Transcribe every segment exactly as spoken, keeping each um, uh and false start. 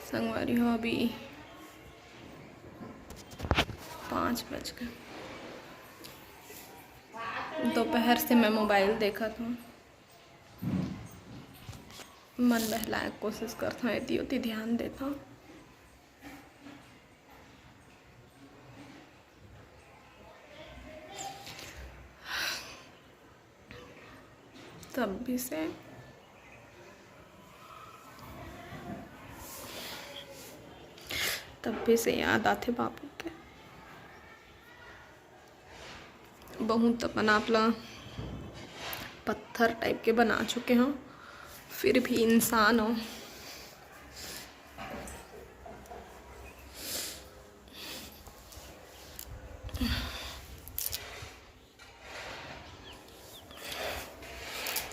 संगवारी हो, अभी पाँच बज गए। दोपहर से मैं मोबाइल देखत हूँ। मन बहलाए के कोशिश करत हूँ, एती ओती ध्यान देत हूँ। तब भी से, तब भी से याद आथे बाबू के। बहुत अपन आप ला पत्थर टाइप के बना चुके हो, फिर भी इंसान हो।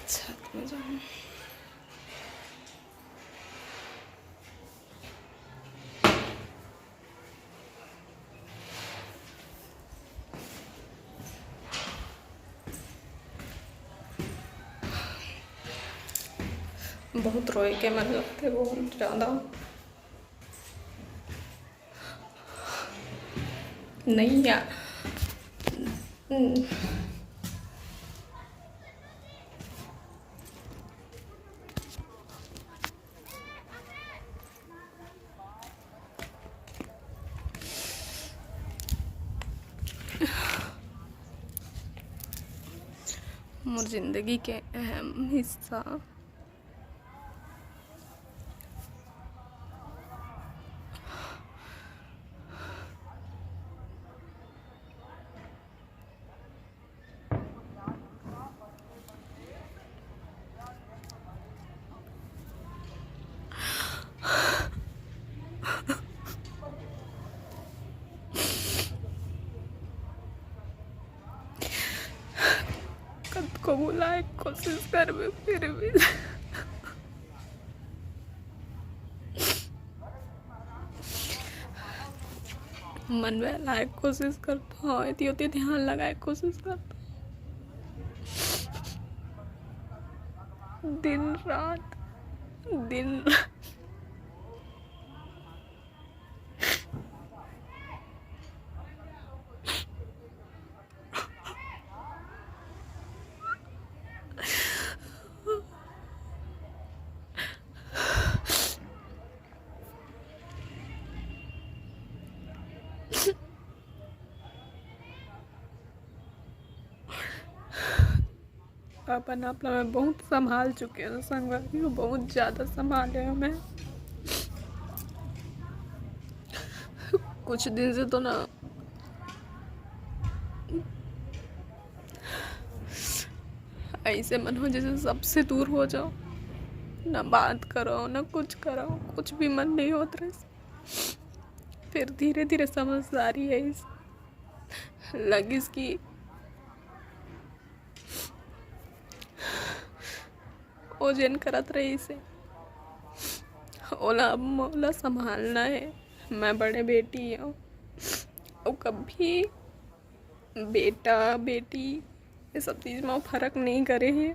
छत में जाऊँ। बहुत रोए के मन लगथे, बहुत ज़्यादा। नहीं यार। मोर जिंदगी के अहम हिस्सा। कतको बुलाए के कोशिश करबे, फिर भी मन बहलाए के कोशिश करथों, एती ओती ध्यान लगाए के कोशिश करथों। दिन रात, दिन रात। अपन आप ला मैं बहुत संभाल चुके हूँ संगवारी हो, बहुत ज़्यादा संभाले हूँ मैं। कुछ दिन से तो ना ऐसे मन हो जैसे सबसे दूर हो जाओ, ना बात करो, ना कुछ करो, कुछ भी मन नहीं होत रहे। फिर धीरे धीरे समझदारी आइस, लगिस कि ओ जेन करत रहिस हे, ओला अब मोला संभालना हे। मैं बड़े बेटी हूँ, अउ कभी बेटा बेटी ये सब चीज में फर्क नहीं करे हे।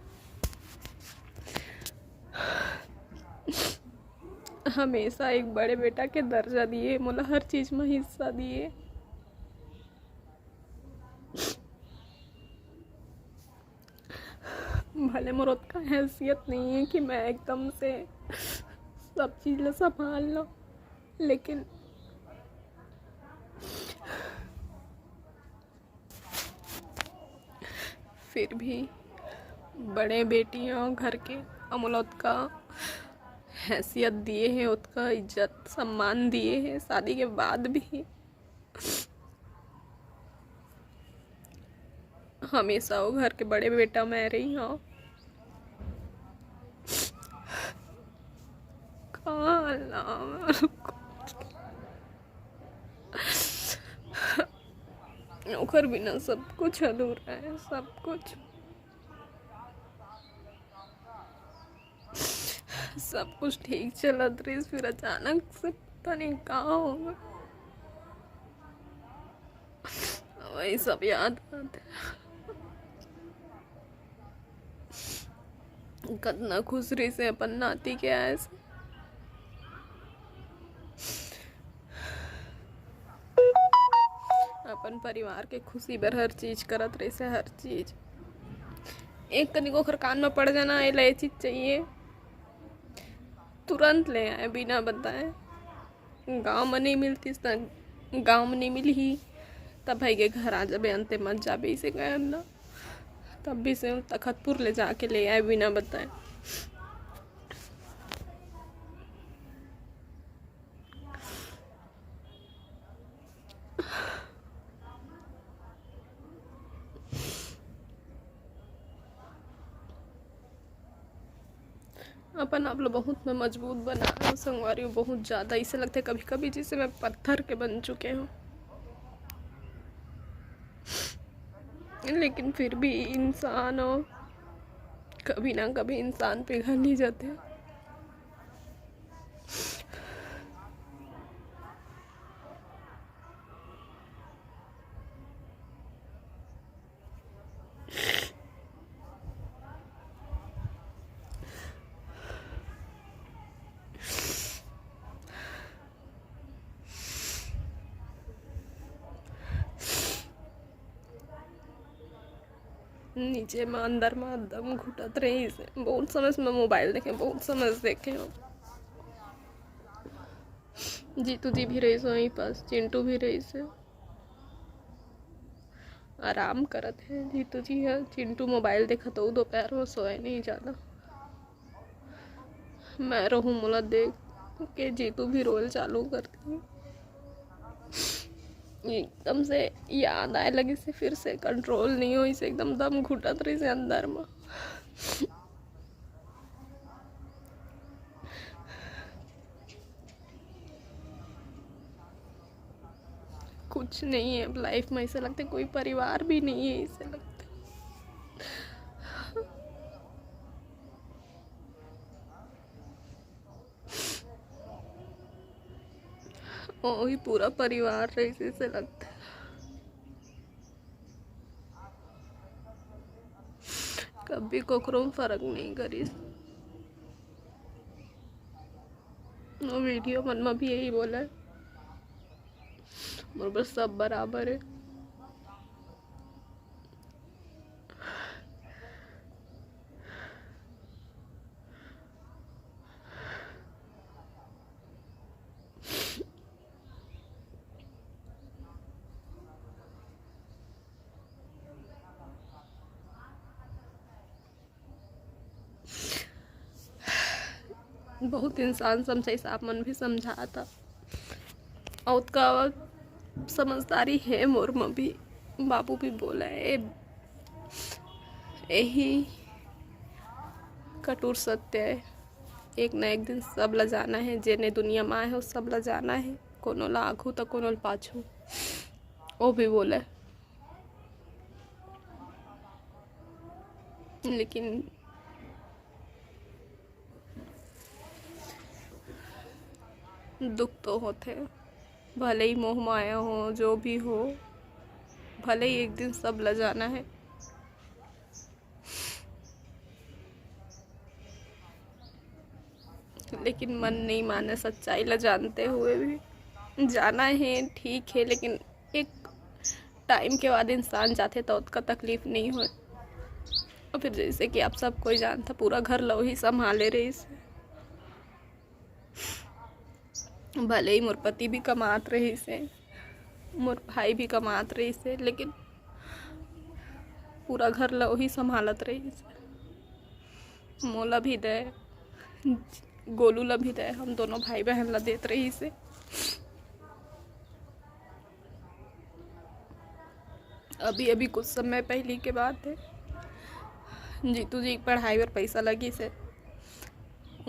हमेशा एक बड़े बेटा के दर्जा दिए, मोला हर चीज में हिस्सा दिए। भले मोर ओतका हैसियत नहीं है कि मैं एकदम से सब चीज ला संभाल लूँ, लेकिन फिर भी बड़े बेटी हो घर के, अउ मोला ओतका हैसियत दिए हे, ओतका इज्जत सम्मान दिए हे। शादी के बाद भी हमेशा वो घर के बड़े बेटा मैं रही हूँ। कहाँ ला ओकर बिना सब कुछ अधूरा है, सब कुछ। सब कुछ ठीक चलत रहिस, फिर अचानक से पता नहीं का हो गे। वही सब याद आथे। कतना खुश रहिस हे अपन नाती के आए से। परिवार के खुशी बर हर चीज करत रहिसे, हर चीज। एक कनिक ओखर कान में पड़ जाना, "एला ये चीज चाहिए", तुरंत ले आए बिना बताए। गाँव में नहीं मिलतिस त गाँव में नहीं मिलही, तब भाई के घर आ जाबे, अंते मत जाबे, इसे कहे ना। तब भी से तखतपुर ले जाके ले आए बिना बताए। अपन आप ला बहुत मैं मजबूत बना रहे हो संगवारी हो, बहुत ज़्यादा। इसे लगता है कभी कभी जैसे मैं पत्थर के बन चुके हूँ, लेकिन फिर भी इंसान हो, कभी ना कभी इंसान पिघल ही जाते हैं। नीचे म अंदर म दम घुटत रहिस। बहुत समय से मैं मोबाइल देखे, बहुत समय से देखे हूँ। जीतू जी भी रहिस वहीं पास, चिंटू भी रहिस। आराम करत हे जीतू जी ह। चिंटू मोबाइल देखत हो, दोपहर में सोए नहीं ज़्यादा। मैं रहूँ, मोला देख के जीतू भी रोल चालू कर दी। एकदम से याद आए लगिस, फिर से कंट्रोल नहीं होइस, एकदम दम घुटत रहिस अंदर में। कुछ नहीं है अब लाइफ में, ऐसा लगता है कोई परिवार भी नहीं है, ऐसा लगता है। वही पूरा परिवार रहिस, ऐसे लगता है। कभी कोकरो में फर्क नहीं करिस। वो वीडियो मन में भी यही बोला है, मोर बर सब बराबर है। बहुत इंसान समझाइस, आप मन भी समझात हव। अउ ओतका समझदारी हे मोर म भी। बाबू भी बोला है, यही कटुर सत्य है, एक ना एक दिन सब ला जाना है, जेने दुनिया म आए हो सब ला जाना है, कोनो ला आघू त कोनो ला पाछू। वो भी बोला है। लेकिन दुख तो होथे, भले ही मोह माया हो, जो भी हो, भले ही एक दिन सब ला जाना है, लेकिन मन नहीं माने सच्चाई ला जानते हुए भी। जाना है, ठीक है, लेकिन एक टाइम के बाद इंसान जाथे त ओतका तकलीफ नहीं होय। और फिर जैसे कि आप सब कोई जानता, पूरा घर ला वही संभाले रहिस। भले ही मोर पति भी कमात रहिस हे, मोर भाई भी कमात रहिस हे, लेकिन पूरा घर ला वही संभालत रहिस हे। मोला भी दे, गोलू ला भी दे, हम दोनों भाई बहन ला देत रहिस हे। अभी अभी कुछ समय पहली के बात है, जीतू जी के पढ़ाई बर पैसा लगिस हे।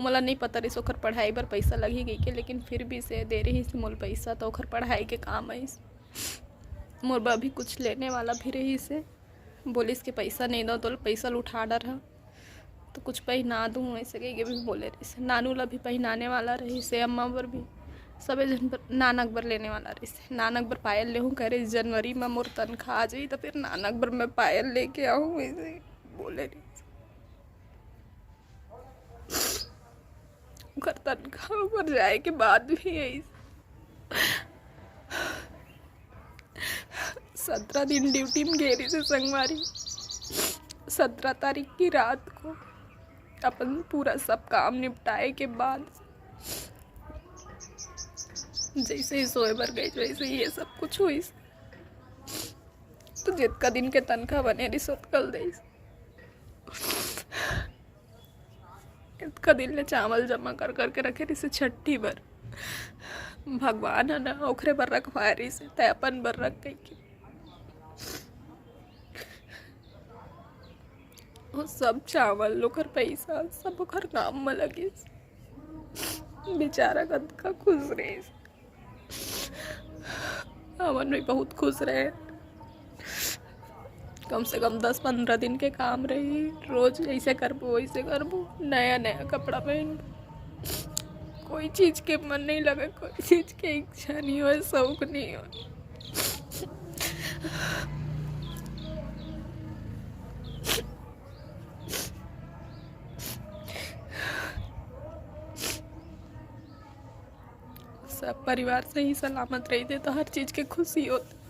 मोला नहीं पता रहिस ओखर पढ़ाई बर पैसा लगही कहिके, लेकिन फिर भी से दे रहिस मोला पैसा, तो ओखर पढ़ाई के काम आइस। मोर बर अभी कुछ लेने वाला भी रहिस हे, बोलिस के पैसा नहीं दो तो पैसा ल उठा डर हा, तो कुछ पहिना दूँ, ऐसे कहिके भी बोले रहिस। नानू ला भी पहिनाने वाला रहिस हे, अम्मा बर भी, सबे झन बर, नानक बर लेने वाला रहिस हे। नानक बर पायल लेहूँ करे, जनवरी में मोर तनख्वाह आ जाही, तो फिर नानक बर मैं पायल लेके आहूँ, ऐसे बोले रहिस। ओकर तनख्वाह बर जाए के बाद भी ऐसे सत्रह दिन ड्यूटी में गे रहिस हे संगवारी। सत्रह तारीख की रात को अपन पूरा सब काम निपटाए के बाद जैसे ही सोए बर गई, वैसे ही ये सब कुछ होइस। तो जितका दिन के तनखा बने रहिस, ओतका ल देइस। इतका दिन ले चावल जमा कर करके रखे रहिस हे छट्ठी बर। भगवान ह ना ओखरे बर रखवाए रहिस हे, तै अपन बर रख कहिके। वो सब चावल, ओकर पैसा, सब ओकर काम म लगिस। बेचारा कतका खुश रहिस। हमन भी बहुत खुश रहे। कम से कम दस पंद्रह दिन के काम रही, रोज ऐसे करबो, वैसे करबो, नया नया कपड़ा पहन, कोई चीज के मन नहीं लगे, कोई चीज के इच्छा नहीं होय, शौक नहीं होय। सब परिवार सही सलामत रहिथे तो हर चीज के खुशी होथे।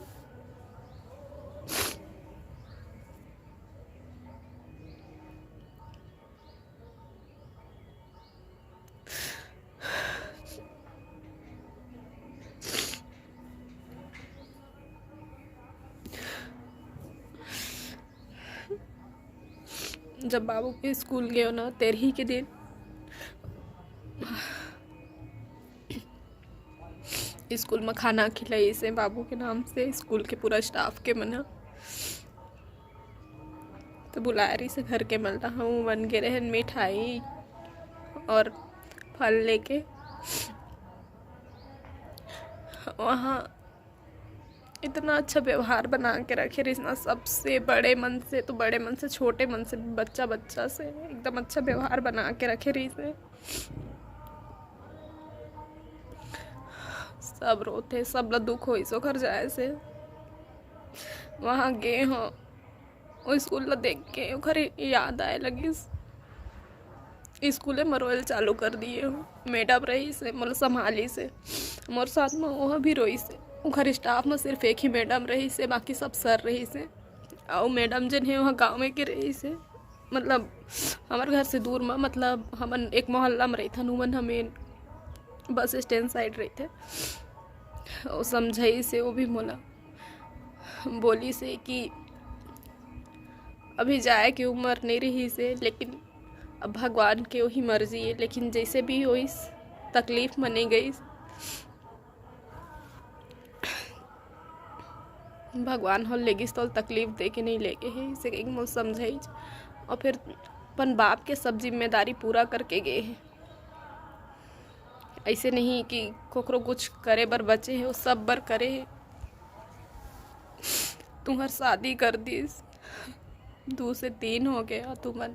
जब बाबू के स्कूल गयो ना, तेरही के दिन स्कूल में खाना खिलाइस हे बाबू के नाम से, स्कूल के पूरा स्टाफ के मन ह। तो बुलाए रहिस हे घर के मन ला, हमन गे रहेन मिठाई और फल लेके। वहाँ इतना अच्छा व्यवहार बना के रखे रहिस ना, सबसे बड़े मन से तो बड़े मन से, छोटे मन से, बच्चा बच्चा से एकदम अच्छा व्यवहार बना के रखे रहिस हे। सब रोथे, सब ला दुख होइस ओकर जाए से। वहाँ गे हों, ओ स्कूल ला देख के ओकर याद आए लगिस। स्कूले म रोयल चालू कर दिए हों। मैडम रहिस हे, मोला संभालिस हे, मोर साथ म ओह भी रोइस हे। ओकर स्टाफ म सिर्फ एक ही मैडम रहिस हे, बाकी सब सर रहिस हे। अउ मैडम जेन हे, ओह गाँव में के रहिस हे, मतलब हमर घर से दूर म, मतलब हमन एक मोहल्ला म रहिथन, उमन ह मेन बस स्टैंड साइड रहिथे। अउ समझाइस हे वो भी मोला, बोलिस हे कि अभी जाए के उम्र नहीं रहिस हे, लेकिन अब भगवान के वही मर्जी हे। लेकिन जैसे भी होइस, तकलीफ म नहीं गइस। भगवान ह लेगिस तो तकलीफ दे के नहीं लेगे हे, इसे एक मोर समझाइस। और फिर अपन बाप के सब जिम्मेदारी पूरा करके गए हे। ऐसे नहीं कि कोकरो कुछ करे बर बचे हे, वो सब बर करे हे। तुम्हर शादी कर दिस, दू से तीन हो गया तुमन,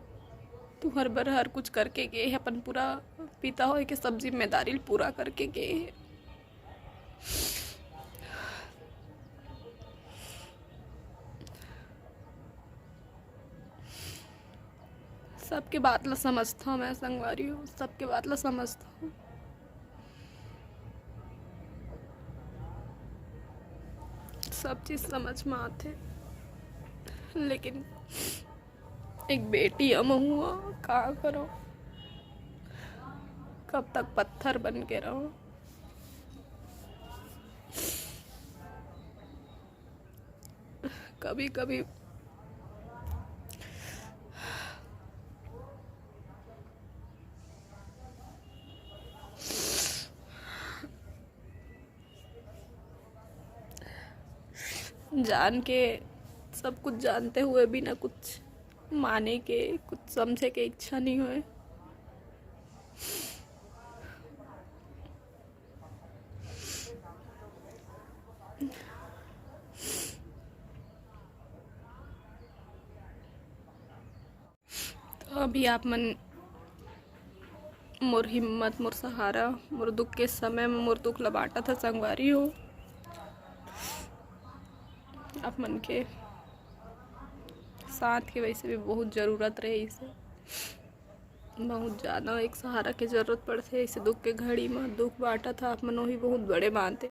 तुम्हर बर हर कुछ करके गए हे, अपन पूरा पिता होए के सब जिम्मेदारी ल पूरा करके गए हे। सबके बात ला समझथव मैं संगवारी हो, सबके बात ला समझथव। सब चीज समझ में आथे, लेकिन एक बेटी अम हुआ, का करो, कब तक पत्थर बन के रहो। कभी कभी जान के, सब कुछ जानते हुए बिना कुछ माने के, कुछ समझे के इच्छा नहीं होए। तो अभी आप मन मोर हिम्मत, मोर सहारा, मोर दुख के समय में मोर दुख ल बांटत ह संगवारी हो। आप मन के साथ के वैसे भी बहुत जरूरत रहिस हे, बहुत ज्यादा एक सहारा के जरूरत पड़थे। ऐसे दुख के घड़ी में दुख बांटत ह आप मन, वही बहुत बड़े बात हे।